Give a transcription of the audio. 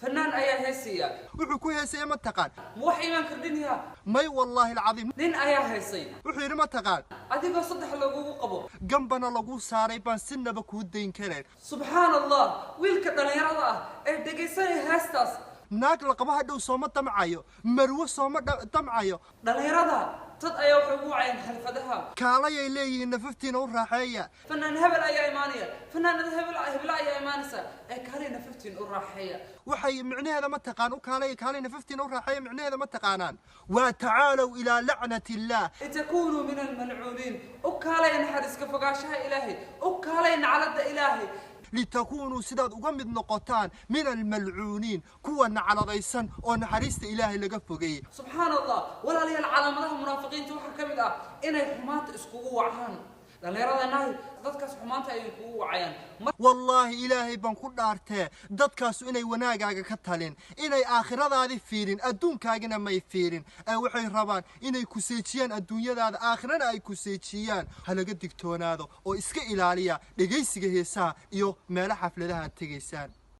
Fanaan ayaa heesaya. Wuxuu ku heesaya ma taqaan? Ma wax iimaan kordhinayaa? May, wallaahi alcadiim. Nin ayaa heesay. Wuxuu yidhi ma taqaan? Adigoo saddex lagugu qabo, gambana lagu saaray baan sinaba kuu dayn karayn. Subxaan Allah, wiilka dhallinyarada ah ee dhegaysanaya heestaas, naag la qabo hadhow sooma damcayo, marwo sooma damcayo. Dhallinyarada dad ayaa waxay ugu wacayaan xalfadaha. Kaalayay leeyihiin, nafaftiina u raaxeeya. Fanaan hebel ayaa imaanaya, fanaanada hebel hebla ayaa imaanaysa, ee kaalay nafaftiin u raaxeeya. Waxay micnaheeda ma taqaan? U kaalaya, kaalay nafaftiina u raaxeeya micnaheeda ma taqaanaan? Waa tacaalow ilaa lacnati illaah litakunuu min almalcuuniin. U kaalay naxariiska fogaanshaha Ilaahay, u kaalay nacladda Ilaahay. Litakuunuu, sidaad uga mid noqotaan, min almalcuuniin, kuwa nacladaysan oo naxariista Ilaahay laga fogeeyey. Subxaan Allah, walaalayaal, calaamadaha munaafiqiinta waxaa ka mid ah inay xumaanta iskugu wacaan. Dhallinyaradanahay, dadkaas xumaanta ayay kugu wacayaan. Wallaahi, Ilaahay baan ku dhaartee, dadkaasu inay wanaagaaga ka talin, inay aakhiradaadii fiirin, adduunkaagina may fiirin, ee waxay rabaan inay ku seejiyaan adduunyadaada, aakhirana ay ku seejiyaan. Ha laga digtoonaado oo iska ilaaliya dhegaysiga heesaha iyo meelo xafladaha aad tegaysaan.